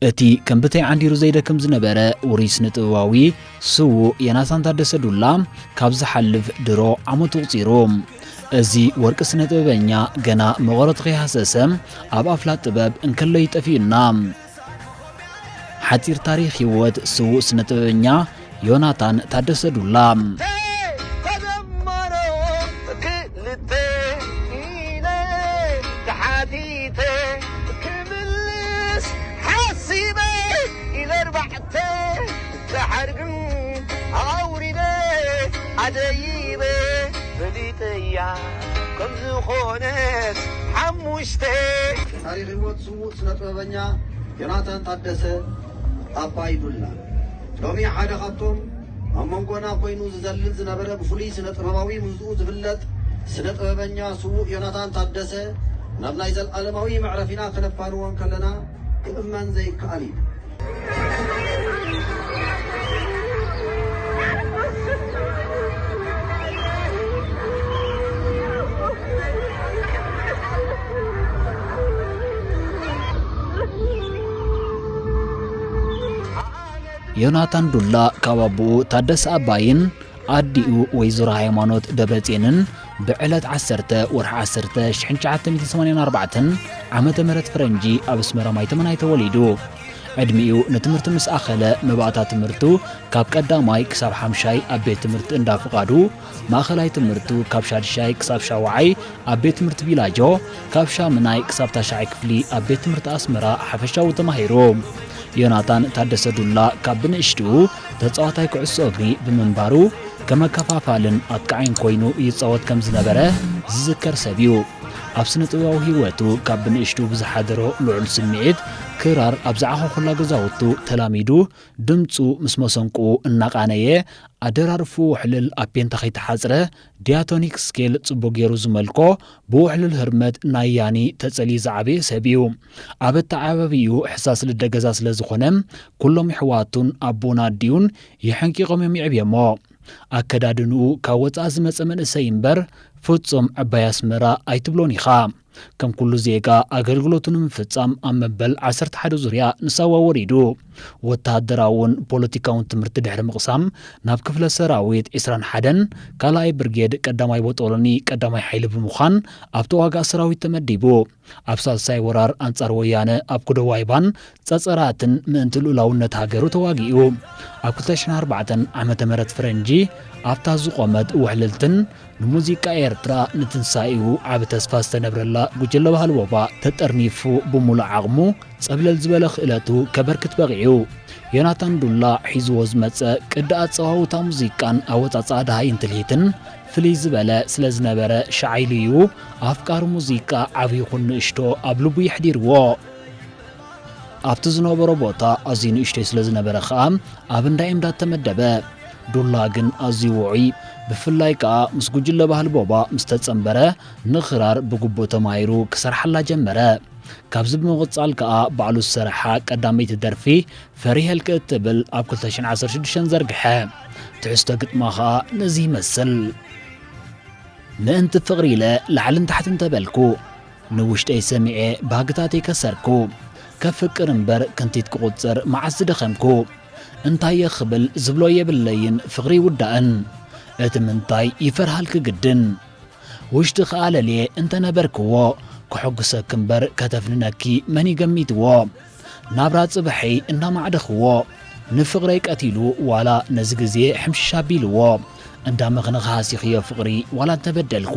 እቲ ከም ብተይ ዓንዲሩ ዘይደክም ዝነበረ ውሩይ ስነ-ጥበባዊ ስዉእ ዮናታን ታደሰ ዱላ፣ ካብ ዝሓልፍ ድሮ ዓመቱ ኣቑጺሩ። እዚ ወርቂ ስነ-ጥበበኛ ገና መቐረቱ ከይሃሰሰ ኣብ ኣፍላ ጥበብ እንከሎ እዩ ጠፊኡና። ሓጺር ታሪኽ ህይወት ስዉእ ስነ-ጥበበኛ ዮናታን ታደሰ ዱላ። ተደመሮ ክልተ ኢለ ተሓቲተ ክምልስ ሓሲበ ኢለ ኣርባዕተ ደሓር ግን ኣውሪደ ኣደይበ ፈሊጠያ ከም ዝኾነት ሓሙሽተ። ታሪኽ ህይወት ስዉእ ስነ-ጥበበኛ ዮናታን ታደሰ ኣባይ ዱላ። ሎሚ ሓደ ካብቶም ኣብ መንጎና ኮይኑ ዝዘልል ዝነበረ ብፍሉይ ስነ-ጥበባዊ ምህዝኡ ዝፍለጥ ስነ-ጥበበኛ ስዉእ ዮናታን ታደሰ ናብ ናይ ዘልኣለማዊ መዕረፊና ከነፋንዎ እንከለና ክእመን ዘይከኣል እዩ። ዮናታን ዱላ ካብ ኣቦኡ ታደሰ ኣባይን ኣዲኡ ወይዘሮ ሃይማኖት ደብረጽዮንን ብዕለት ዓሰርተ ወርሒ ዓሰርተ ሽሕን ትሽዓተ ሚእትን ሰማንያን ኣርባዕተን ዓመተ ምህረት ፈረንጂ ኣብ ኣስመራ ማይተመናይ ተወሊዱ። ዕድሚኡ ንትምህርቲ ምስ ኣኸለ መባእታ ትምህርቱ ካብ ቀዳማይ ክሳብ ሓምሻይ ኣብ ቤት ትምህርቲ እንዳ ፍቓዱ፣ ማእኸላይ ትምህርቱ ካብ ሻድሻይ ክሳብ ሻውዓይ ኣብ ቤት ትምህርቲ ቪላጆ፣ ካብ ሻምናይ ክሳብ ታሽዓይ ክፍሊ ኣብ ቤት ትምህርቲ ኣስመራ ሓፈሻዊ ተማሂሩ። ዮናታን ታደሰ ዱላ ካብ ብንእሽትኡ ተጻዋታይ ኩዕሶ እግሪ ብምንባሩ፣ ከም ኣከፋፋልን ኣጥቃዓይን ኮይኑ ይጻወት ከም ዝነበረ ዝዝከር ሰብ እዩ። ኣብ ስነ-ጥበባዊ ህይወቱ ካብ ብንእሽትኡ ብዝሓደሮ ልዑል ስምዒት፣ ክራር ኣብ ዝዓኾኹላ ገዛውቱ ተላሚዱ፣ ድምጹ ምስ መሰንቆኡ እናቓነየ፣ ኣደራርፉ ውሕልል ኣብ ፔንታ ከይተሓጽረ፣ ዲያቶኒክ ስኬል ጽቡቕ ገይሩ ዝመልኮ፣ ብውሕልል ህርመት ናይ ያኒ ተጸልዩ ዝዓበየ ሰብ እዩ። ኣብ ኣተዓባብይኡ ሕሳስ ልደ ገዛ ስለ ዝኾነ፣ ኩሎም የሕዋቱን ኣቦን ኣዲኡን የሐንቂቖም እዮም የዕብዮሞ። ኣከዳድንኡ ካብ ወጻኢ ዝመጸ መንእሰይ እምበር፣ ፍጹም ዕባይ ኣስመራ ኣይትብሎን ኢኻ። ከም ኩሉ ዜጋ ኣገልግሎቱ ንምፍጻም ኣብ መበል ዓሰርተ ሓደ ዙርያ ንሳዋ ወሪዱ። ወተሃደራውን ፖለቲካውን ትምህርቲ ድሕሪ ምቕሳም፣ ናብ ክፍለ ሰራዊት ዕስራን ሓደን ካልኣይ ብርጌድ ቀዳማይ ቦጦሎኒ ቀዳማይ ሓይሊ ብምዃን ኣብ ተዋጋኢ ሰራዊት ተመዲቡ። ኣብ ሳልሳይ ወራር ኣንጻር ወያነ ኣብ ኩደዋይባን ጸጸራትን ምእንቲ ልኡላውነት ሃገሩ ተዋጊኡ። ኣብ ክልተ ሽሕን ኣርባዕተን ዓመተ ምህረት ፈረንጂ ኣብታ ዝቖመት ውሕልልትን ንሙዚቃ ኤርትራ ንትንሳኤኡ ዓቢ ተስፋ ዝተነብረላ ጉጅለ ባህሊ ቦባ ተጠርኒፉ፣ ብምሉእ ዓቕሙ ጸብለል ዝበለ ክእለቱ ከበርክት በቒዑ። ዮናታን ዱላ ሒዝዎ ዝመጸ ቅዲ ኣጸዋውታ ሙዚቃን ኣወጻጽኣ ደሃይን ትልሂትን ፍልይ ዝበለ ስለ ዝነበረ፣ ሻዕ ኢሉ እዩ ኣፍቃሪ ሙዚቃ ዓቢ ይኹን ንእሽቶ ኣብ ልቡ የሕዲርዎ። ኣብቲ ዝነበሮ ቦታ ኣዝዩ ንእሽቶይ ስለ ዝነበረ ኸኣ ኣብ እንዳ ኤምዳ ተመደበ። ዱላ ግን ኣዝዩ ውዑይ፣ ብፍላይ ከኣ ምስ ጉጅለ ባህሊ ቦባ ምስ ተጸንበረ፣ ንኽራር ብግቡእ ተማሂሩ ክሰርሓላ ጀመረ። ካብዚ ብምቕጻል ከኣ ባዕሉ ዝሰርሓ ቀዳመይቲ ደርፊ ፈሪሀልኪ እትብል ኣብ ክልተ ሽሕን ዓሰርተ ሽዱሽተን ዘርግሐ። ትሕዝቶ ግጥማ ከኣ ነዚ ይመስል። ምእንቲ ፍቕሪ ኢለ ላዕልን ታሕትን ተበልኩ፣ ንውሽጠይ ሰሚዐ ባህግታተይ ከሰርኩ። ከፍቅር እምበር ክንቲት ክቑጽር መዓስ ዝደኸምኩ። እንታየ ክብል ዝብሎ የብለይን ፍቕሪ ይውዳእን። እቲ ምንታይ ይፈርሃልኪ ግድን። ውሽጢ ከኣ ለልየ እንተነበርክዎ፣ ከሐጉሰኪ እምበር ከተፍንነኪ መን ይገሚትዎ። ናብራ ጽባሐይ እንዳማዕደኽዎ፣ ንፍቕረይ ቀቲሉ ዋላ ነዚ ግዜ ሕምሽሽ ኣቢልዎ። እንዳመኽነኺ ሃሲኽዮ ፍቕሪ ዋላ እንተበደልኩ።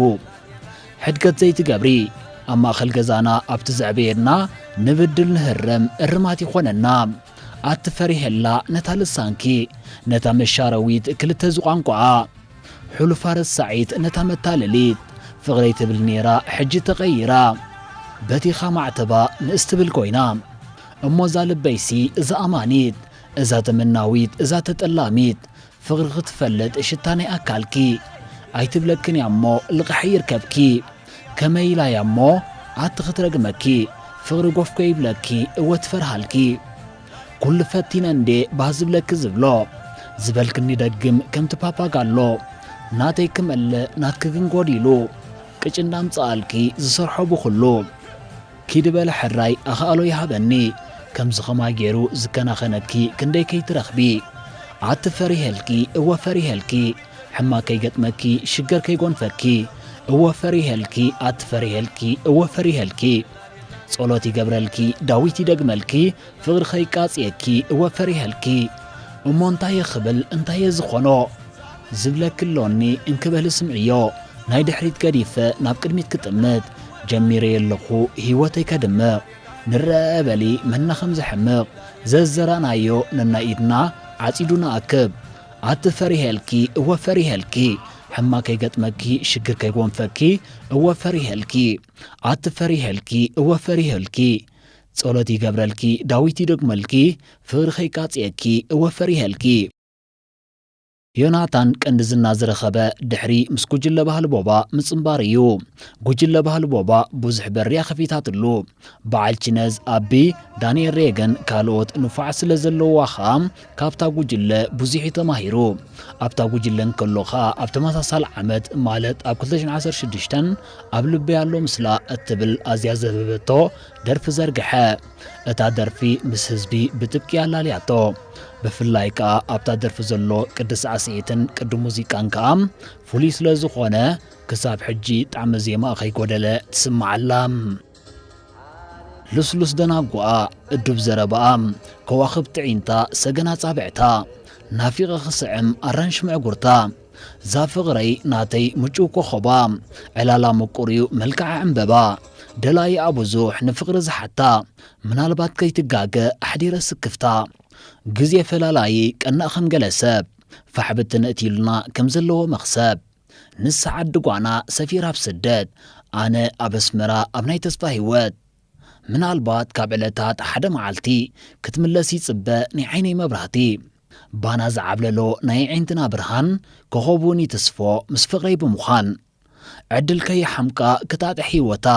ሕድገት ዘይትገብሪ፣ ኣብ ማእከል ገዛና ኣብቲ ዘዕበየና ንብድል ንህረም እርማት ይኾነና። ኣቲ ፈሪሀላ ነታ ልሳንኪ፣ ነታ መሻረዊት ክልተ ዝቋንቋኣ። ሕሉፋ ረሳዒት ነታ መታለሊት፣ ፍቕረይ ትብል ነይራ ሕጂ ተቐይራ። በቲኻ ማዕተባ ንእስ ትብል ኮይና። እሞ እዛ ልበይሲ እዛ ኣማኒት፣ እዛ ተመናዊት እዛ ተጠላሚት፣ ፍቕሪ ክትፈልጥ ሽታ ናይ ኣካልኪ። ኣይትብለክን እያ እሞ ልቓሕ ይርከብኪ። ከመይ ኢላ እያ እሞ ኣቲ ክትረግመኪ። ፍቕሪ ጎፍኮ ይብለኪ እወ ትፈርሃልኪ። ኩሉ ፈቲነ እንዴ ባህ ዝብለኪ ዝብሎ። ዝበልክኒ ደግም ከምቲ ፓፓጋሎ። ናተይ ክመልእ ናትኪ ግን ጎዲሉ። ቅጭ እንዳምጽኣልኪ ዝሰርሖ ብኹሉ። ኪዲ በለ ሕራይ ኣኽኣሎ ይሃበኒ። ከምዚ ኸማይ ገይሩ ዝከናኸነኪ ክንደይ ከይትረኽቢ። ኣቲ ፈሪሀልኪ፣ እወ ፈሪሀልኪ፣ ሕማም ከይገጥመኪ፣ ሽግር ከይጎንፈኪ፣ እወ ፈሪሀልኪ፣ ኣቲ ፈሪሀልኪ፣ እወ ፈሪሀልኪ። ጸሎት ይገብረልኪ፣ ዳዊት ይደግመልኪ፣ ፍቕሪ ከይቃጽየኪ፣ እወ ፈሪሀልኪ። እሞ እንታይ እየ ክብል፣ እንታይ እየ ዝኾኖ? ዝብለኪ ኣሎኒ፣ እንክበሊ ስምዕዮ። ናይ ድሕሪት ገዲፈ ናብ ቅድሚት ክጥምት፣ ጀሚረዮ ኣለኹ ህይወተይ ከድምቕ። ንረአ በሊ መና ከም ዘሕምቕ፣ ዘዘራናዮ ነናይ ኢድና ዓጺዱ ንኣክብ። ኣቲ ፈሪሀልኪ፣ እወ ፈሪሀልኪ፣ ሕማም ከይገጥመኪ፣ ሽግር ከይጎንፈኪ፣ እወ ፈሪሀልኪ። ኣቲ ፈሪሀልኪ፣ እወ ፈሪሀልኪ፣ ጸሎት ይገብረልኪ፣ ዳዊት ይደግመልኪ፣ ፍቕሪ ከይቃጽየኪ፣ እወ ፈሪሀልኪ። ዮናታን ቀንዲ ዝና ዝረኸበ ድሕሪ ምስ ጉጅለ ባህሊ ቦባ ምጽንባር እዩ። ጉጅለ ባህሊ ቦባ ብዙሕ በሪ ኣኸፊታትሉ። በዓል ቺነዝ ኣቢ፣ ዳንኤል ሬገን ካልኦት ንፉዓት ስለ ዘለውዋ ኸኣ ካብታ ጉጅለ ብዙሕ እዩ ተማሂሩ። ኣብታ ጉጅለ እንከሎ ኸኣ ኣብ ተመሳሳሊ ዓመት ማለት ኣብ ክልተ ሽሕን ዓሰርተ ሽዱሽተን ኣብ ልበይ ኣሎ ምስላ እትብል ኣዝያ ዘህበበቶ ደርፊ ዘርግሐ። እታ ደርፊ ምስ ህዝቢ ብጥብቂ ኣላልያቶ። ብፍላይ ከኣ ኣብታ ደርፊ ዘሎ ቅዲ ሳዕስዒትን ቅዲ ሙዚቃን ከኣ ፍሉይ ስለ ዝኾነ ክሳብ ሕጂ ጣዕሚ ዜማኣ ከይጎደለ ትስማዕ ኣላ። ልስሉስ ደናጉኣ፣ እዱብ ዘረባኣ፣ ከዋኽብቲ ዒንታ፣ ሰገን ኣጻብዕታ፣ ናፊቐ ክስዕም ኣራንሺ ምዕጉርታ፣ እዛ ፍቕረይ ናተይ ምጩው ኮኾባ፣ ዕላላ ምቁር እዩ መልክዓ ዕምበባ፣ ደላይኣ ብዙሕ ንፍቕሪ ዝሓታ፣ ምናልባት ከይትጋገ ኣሕዲረ ስክፍታ፣ ግዜ ፈላላዪ ቀናእ ከም ገለ ሰብ፣ ፋሕ ብትን እትይሉና ከም ዘለዎ መኽሰብ፣ ንሳ ዓዲ ጓና ሰፊራ ኣብ ስደት፣ ኣነ ኣብ ኣስመራ ኣብ ናይ ተስፋ ህይወት። ምናልባት ካብ ዕለታት ሓደ መዓልቲ፣ ክትምለስ ይጽበ ናይ ዓይነይ መብራህቲ። ባና ዝዓብለሎ ናይ ኣዒንትና ብርሃን፣ ኮኾብ እውን ይትስፎ ምስ ፍቕረይ ብምዃን። ዕድል ከይሓምቃ ክታጥሕ ህይወታ፣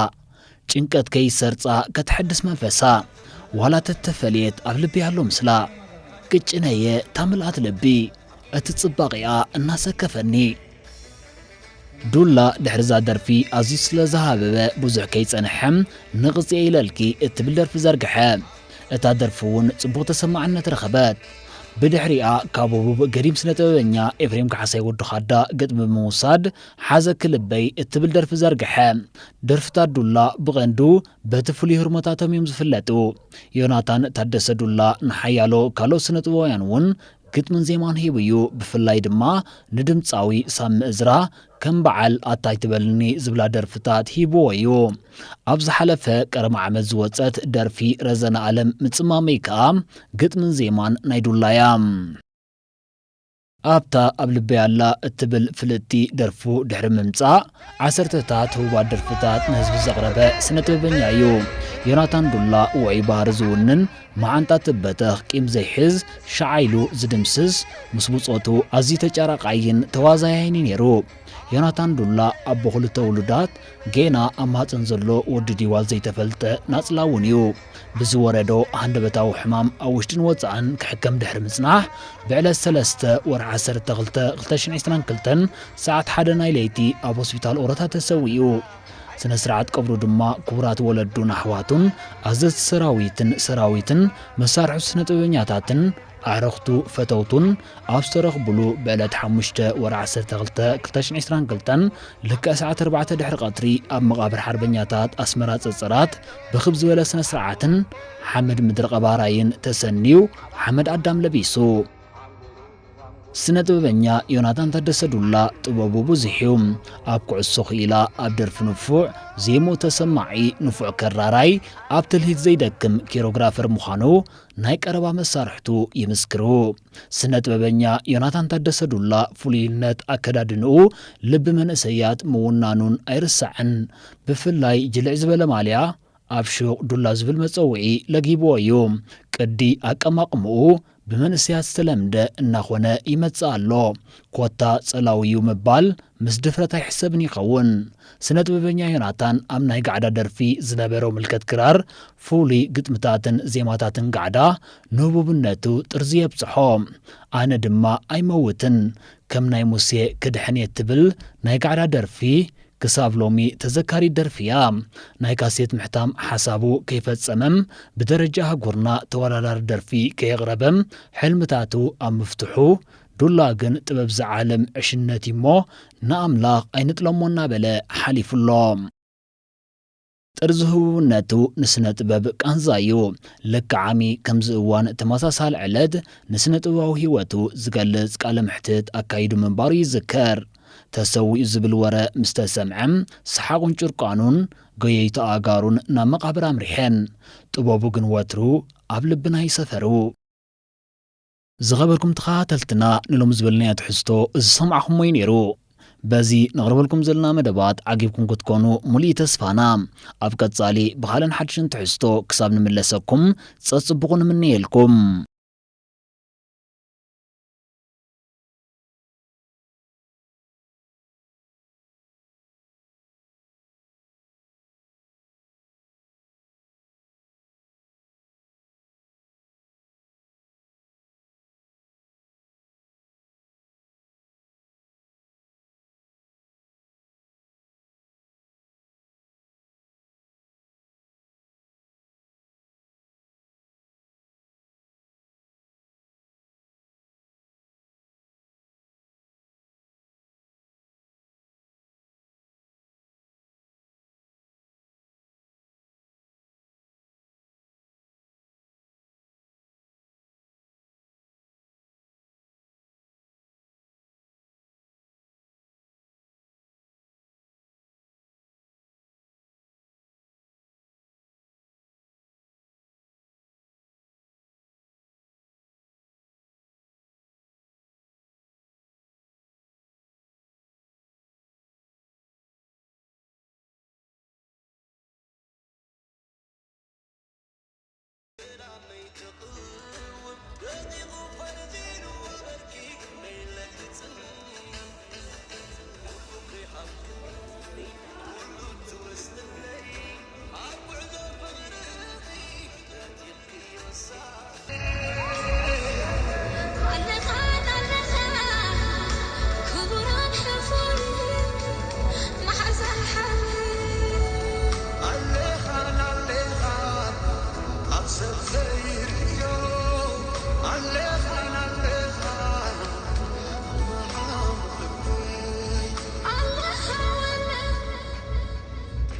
ጭንቀት ከይሰርጻ ከተሐድስ መንፈሳ። ዋላ ተተፈልየት ኣብ ልቢ ኣሎ ምስላ፣ ቅጭነየ እታ ምልኣት ልቢ፣ እቲ ጽባቐኣ እናሰከፈኒ። ዱላ ድሕሪ እዛ ደርፊ ኣዝዩ ስለ ዝሃበበ ብዙሕ ከይጸንሐ፣ ንቕጽየ ኢለልኪ እትብል ደርፊ ዘርግሐ። እታ ደርፊ እውን ጽቡቕ ተሰማዕነት ረኸበት። ብድሕሪኣ ካብ ህቡብ ገዲም ስነ ጥበበኛ ኤፍሬም ካሕሳይ ወዲ ኻዳ ግጥሚ ብምውሳድ ሓዘኪ ልበይ እትብል ደርፊ ዘርግሐ። ደርፍታት ዱላ ብቐንዱ በቲ ፍሉይ ህርመታቶም እዮም ዝፍለጡ። ዮናታን ታደሰ ዱላ ንሓያሎ ካልኦት ስነ ጥበባውያን እውን ግጥምን ዜማን ሂቡ እዩ። ብፍላይ ድማ ንድምጻዊ ሳሚ እዝራ ከም በዓል ኣታይ ትበልኒ ዝብላ ደርፍታት ሂብዎ እዩ። ኣብ ዝሓለፈ ቀረም ዓመት ዝወጸት ደርፊ ረዘነ ኣለም ምጽማመይ ከኣ ግጥምን ዜማን ናይ ዱላ እያ። ኣብታ ኣብ ልበይ ኣላ እትብል ፍልጥቲ ደርፉ ድሕሪ ምምጻእ፣ ዓሰርተታት ህቡባት ደርፍታት ንህዝቢ ዘቕረበ ስነ ጥበበኛ እዩ። ዮናታን ዱላ ውዑይ ባህሪ ዝውንን፣ መዓንጣ ትበተኽ፣ ቂም ዘይሕዝ፣ ሻዓ ኢሉ ዝድምስስ፣ ምስ ብጾቱ ኣዝዩ ተጫራቃይን ተዋዛያይን እዩ ነይሩ። ዮናታን ዱላ ኣቦ ክልተ ውሉዳት፣ ጌና ኣብ ማህጸን ዘሎ ወዲ ዲዋል ዘይተፈልጠ ናጽላ እውን እዩ። ብዝወረዶ ሃንደበታዊ ሕማም ኣብ ውሽጥን ወጻእን ክሕከም ድሕሪ ምጽናሕ፣ ብዕለት ሰለስተ ወርሒ ዓሰርተ ክልተ ክልተ ሽሕን ዕስራን ክልተን ሰዓት ሓደ ናይ ለይቲ ኣብ ሆስፒታል ኦሮታ ተሰዊኡ። ስነ ስርዓት ቀብሩ ድማ ክቡራት ወለዱን ኣሕዋቱን፣ ኣዘዝቲ ሰራዊትን ሰራዊትን፣ መሳርሑ ስነ ጥበበኛታትን፣ ኣዕሩኽቱ፣ ፈተውቱን ኣብ ዝተረኽቡሉ ብዕለት ሓሙሽተ ወርሒ ዓሰርተ ክልተ ክልተ ሽሕን ዕስራን ክልተን ልክዕ ሰዓት ኣርባዕተ ድሕሪ ቀትሪ ኣብ መቓብር ሓርበኛታት ኣስመራ ጸጸራት ብኽብ ዝበለ ስነ ስርዓትን ሓመድ ምድሪ ቀባራይን ተሰንዩ ሓመድ ኣዳም ለቢሱ። ስነ ጥበበኛ ዮናታን ታደሰ ዱላ ጥበቡ ብዙሕ እዩ። ኣብ ኩዕሶ ክኢላ፣ ኣብ ደርፊ ንፉዕ፣ ዜምኡ ተሰማዒ፣ ንፉዕ ከራራይ፣ ኣብ ትልሂት ዘይደክም ኪሮግራፈር ምዃኑ ናይ ቀረባ መሳርሕቱ ይምስክሩ። ስነ ጥበበኛ ዮናታን ታደሰ ዱላ ፍሉይነት ኣከዳድንኡ ልቢ መንእሰያት ምውናኑን ኣይርሳዕን። ብፍላይ ጅልዕ ዝበለ ማልያ ኣብ ሹቕ ዱላ ዝብል መጸውዒ ለጊብዎ እዩ። ቅዲ ኣቀማቕምኡ ብመንእሰያት ዝተለምደ እናኾነ ይመጽእ ኣሎ። ኮታ ጸላዊ እዩ ምባል ምስ ድፍረት ኣይሕሰብን ይኸውን። ስነ ጥበበኛ ዮናታን ኣብ ናይ ጋዕዳ ደርፊ ዝነበሮ ምልከት ክራር፣ ፍሉይ ግጥምታትን ዜማታትን ጋዕዳ ንህቡብነቱ ጥርዚ የብጽሖ። ኣነ ድማ ኣይመውትን፣ ከም ናይ ሙሴ ክድሕን እየ ትብል ናይ ጋዕዳ ደርፊ ክሳብ ሎሚ ተዘካሪት ደርፊ እያ። ናይ ካሴት ምሕታም ሓሳቡ ከይፈጸመ፣ ብደረጃ ኣህጉርና ተወዳዳሪ ደርፊ ከየቕረበ፣ ሕልምታቱ ኣብ ምፍትሑ፣ ዱላ ግን ጥበብ ዝዓለም ዕሽነት እዩ'ሞ፣ ንኣምላኽ ኣይንጥለሞ እናበለ ሓሊፉ ኣሎ። ጥርዚ ህቡብነቱ ንስነ ጥበብ ቃንዛ እዩ። ልክዕ ዓሚ ከምዚ እዋን ተመሳሳሊ ዕለት ንስነ ጥበባዊ ህይወቱ ዝገልጽ ቃለ መሕትት ኣካይዱ ምንባሩ ይዝከር። ተሰዊኡ ዝብል ወረ ምስ ተሰምዐ፣ ሰሓቑን ጭርቃኑን ጎየይታ ኣእጋሩን ናብ መቓብር ኣምሪሐን። ጥበቡ ግን ወትሩ ኣብ ልብና እዩ ሰፈሩ። ዝኸበርኩም ተኸታተልትና፣ ንሎሚ ዝበልናዮ ትሕዝቶ ዝሰማዕኹሞ እዩ ነይሩ። በዚ ነቕርበልኩም ዘለና መደባት ዓጊብኩም ክትኮኑ ሙሉእ ተስፋና። ኣብ ቀጻሊ ብኻልእን ሓድሽን ትሕዝቶ ክሳብ ንምለሰኩም ጸጽቡቑ ንምነየልኩም።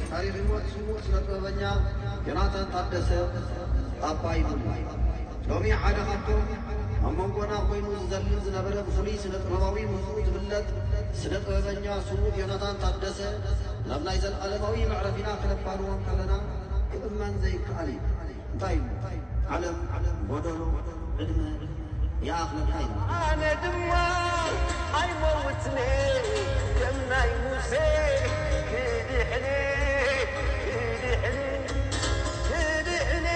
ታሪኽ ህይወት ስዉእ ስነ ጥበበኛ ዮናታን ታደሰ ኣባይ ሙሉ። ሎሚ ሓደ ካብቶም ኣብ መንጎና ኮይኑ ዝዘልል ዝነበረ ብፍሉይ ስነ ጥበባዊ ምህዝኡ ዝፍለጥ ስነ ጥበበኛ ስዉእ ዮናታን ታደሰ ናብ ናይ ዘለኣለማዊ መዕረፊና ክነፋንዎ እንከለና ክእመን ዘይከኣል እዩ። እንታይ እዩ? ዓለም ጎደሎ ዕድመ ይኣኽለካ እዩ። ኣነ ድማ ኣይመውትነ ከም ናይ ሙሴ ክድሕነ፣ ክድሕነ፣ ክድሕነ።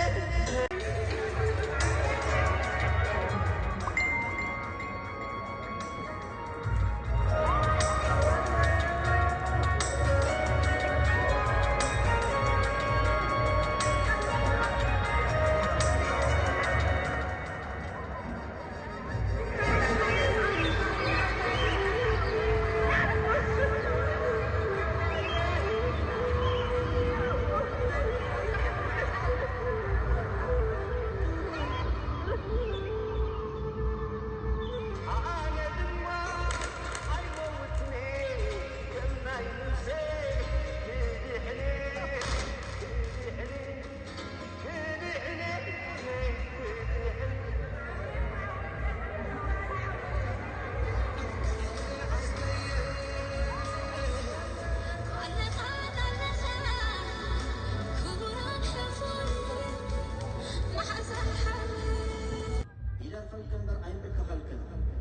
ይደርፈልኪ እምበር ኣይምብከኸልክን።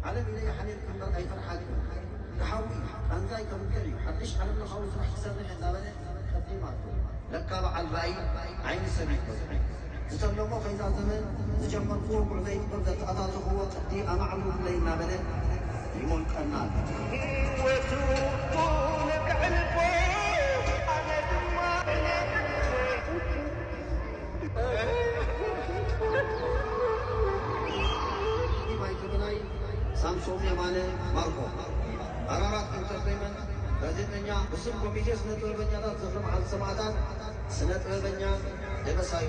ዓለም ኢለ ይሓልየልኪ እምበር ኣይፈርሓልክን። ክሓዊ ቃንዛይ ከብቅዕ እዩ። ሓድሽ ዓለምለኻዊ ስራሕ ክሰርሕ እየ እናበለ ቀዲማቶ። ለካ በዓል ራእይ ዓይኒ ሰብ ይግበሩ። ዝተለሞ ከይዛዘመ ዝጀመርክዎ ጉዕዞይ ጥበብ ዘተኣታተኽዎ ቅዲ ኣማዕብሉለይ እናበለ ይሞልቀና ኣሎ። ህይወቱ ነግዕልቦ ኣነ ድማ ማይ ተበላይ ሳምሶም የማነ ማርቆ ኣራራት ኢንተርቴይመንት ጋዜጠኛ፣ ብስም ኮሚቴ ስነ ጥበበኛታት ዝኽሪ መዓልቲ ሰማእታት፣ ስነ ጥበበኛ ደበሳዩ።